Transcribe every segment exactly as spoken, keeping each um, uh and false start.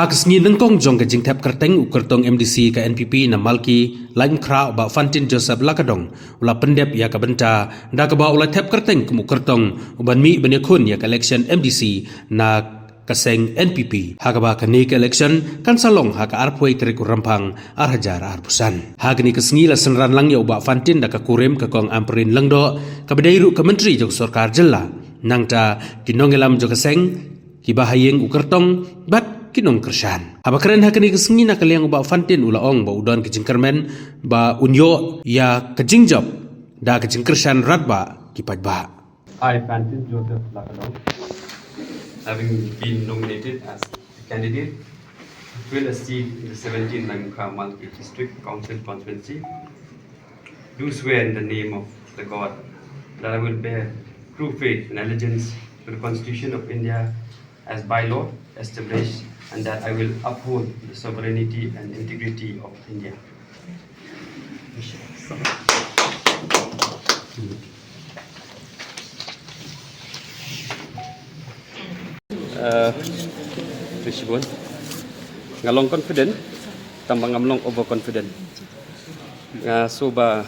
Ha ka sngi nyngkong jong ka jingthep kyrteng u kyrtong M D C ka N P P na Malki Laitumkhrah, u Bah Fantin Joseph Lakadong, u la pyndep ïa ka bynta da kaba u la thep kyrteng kum u kyrtong u ban mih ban ïakhun ïa ka election M D C na ka seng N P P, ha kaba kane ka election kan sa long ha ka arphew tarik u Rymphang ar hajar arphew san. Ha kane ka sngi la synran lang ïa u Bah Fantin da ka kurim ka Kong Ampareen Lyngdoh, kaba dei ruh ka Myntri jong ka Sorkar Jylla, nangta ki nongïalam jong ka seng, kiba ha ïing u kyrtong bad ki nongkyrshan. Haba kren ha kane ka sngi na ka liang u Bah Fantin u la ong ba u don ka jingkyrmen ba un ïoh ïa ka jingjop da ka jingkyrshan radbah ki paidbah. I, Fantin Joseph Lakadong, having been nominated as a candidate to fill a seat in the seventeenth Laitumkhrah Malki District Council constituency, do swear in the name of the God that I will bear true faith and allegiance to the Constitution of India as by law established, and that I will uphold the sovereignty and integrity of India. Uh, Shibun, nga long confident, tang ba ngam long overconfident. Nga shu ba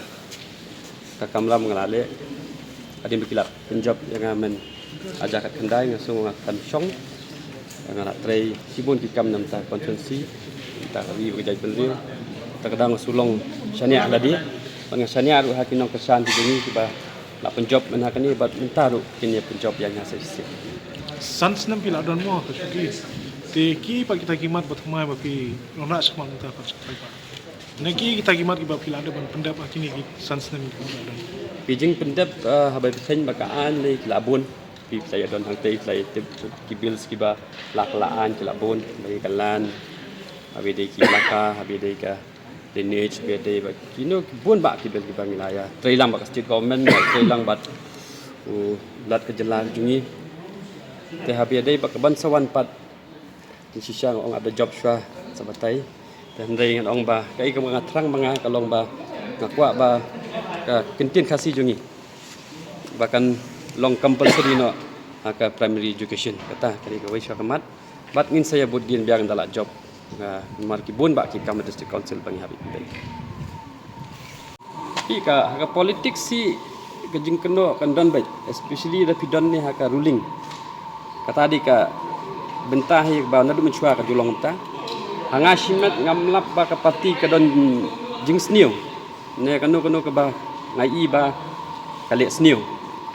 ka kam lam nga la leh. Hadien ba ki la pynjop ïa nga mynta ka khyndai, nga shu nga kan shong. Nga la trei shibun ki kam na bynta constituency, bynta ka ri bad ka jaitbynriew. Te ka daw nga shu long shaniah lade. Bad nga shaniah ruh ha ki nongkyrshan ki jong ngi kiba la pynjop mynta ha kane bad mynta ruh kin ïa pynjop ïa nga sa shisien. San snem phi la don mo ka shuki. Te ki pat kita ki mat ba thymmai ba phi long na shakhmat mynta ka shuki ba. Na ki kita ki mat kiba phi la dep ban pyndep ha kine ki san snem kiba phi la don. Ki jingpyndep, eh, haba phi khein ba ka aiñ lei ki la bun. Phi la ïa don hangtei, phi la ïa tip ki bills kiba la ka la aiñ ki la bun. Ba ïa ka land, haba dei ki laka, haba dei ka drainage, haba dei ba kino ki bun ba ki bill kiba ngi la ïa trei lang bad ka state government, ngi la trei lang bad u Lat ka jylla jong ngi. Te haba dei ba ka ban sa wan pat, te shisha nga ong ap da jop shuwa sa batai. Te hynrei ngan ong ba kaei kaba nga thrang ma nga ka long ba nga kwah ba ka ktien Khasi jong ngi ba kan long compulsory noh ha ka primary education. Kata ka dei kawei shuwa ka mat. Bad ngin sa ïa bud dien biang da la jop. Nga, namar ki bun ba ki kam district council ba ngi hap ban pynbeit. Phi ka, ha ka politics hi ka jingkynnoh kan don beit, especially da phi don ne ha ka ruling. Kata dei ka bynta hi ba naduh mynshuwa ka ju long mynta. Ha nga shimet ngam lap ba ka party ka don jingsniew. Ne kano kano kaba nga i ba ka leh sniew.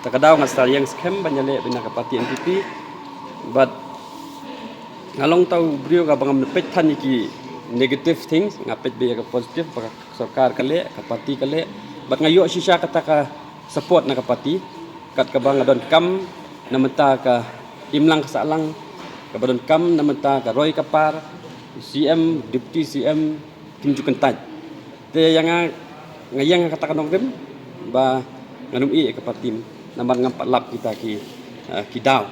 Te ka daw nga sa ïeng skhem ban ïaleh beit na ka party N P P. Bad nga long tang u briew kaba ngam peit than ïa ki negative things, nga peit beit ïa ka positive ba ka sorkar ka leh, ka party ka leh, bad nga ïoh shisha kata ka support na ka party, kat kaba nga don kam na bynta ka imlang ka sahlang, kaba don kam na bynta ka roi ka par, C M, Deputy C M, kim ju kyntait. Te ïa nga, nga ïeng ha kata ka nongrim ba ngan ym ïeh ïa ka party namar ngam pat lap kita ki, eh, ki daw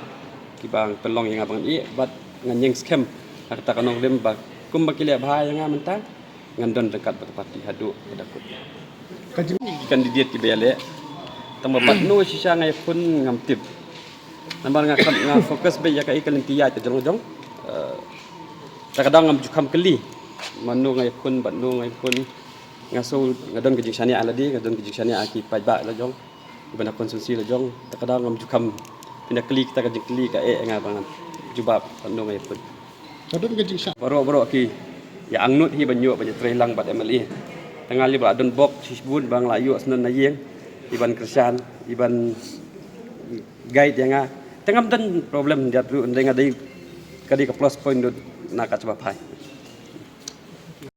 kiba pynlong ïa nga ba ngan ïeh, bad ngan ïeng skhem ha kata ka nongrim ba kumba ki leh bha ïa nga mynta, ngan don ryngkat bad ka party haduh ka dkhot. Ka jing- Ki candidate kiba ïaleh. Tang ba bad no shisha nga ïakhun ngam tip. Namar nga kam, nga focus beit ïa kaei ka lynti ïaid ka jong jong. Eh, te ka daw ngam ju kham kylli mano nga ïakhun bad no nga ïakhun. Nga sngew nga don ka jingshaniah lade, nga don ka jingshaniah ha ki paidbah la jong, kiba na constituency la jong. Te ka daw ngam ju kham, phin da kylli kita ka jingkylli kaei nga ba ngan jubab bad no nga ïakhun. Ka don ka jingshaniah. Baroh baroh ki ïa angnud hi ban ïoh ban ïa trei lang bad M L A. Te nga lei ba la don bok shibun ba nga la ïoh shnong na ïing, i ban kyrshan, i ban guide ïa nga. Te ngam don problem jat ruh, hynrei nga dei, ka dei ka plus point ruh na ka jubab phai.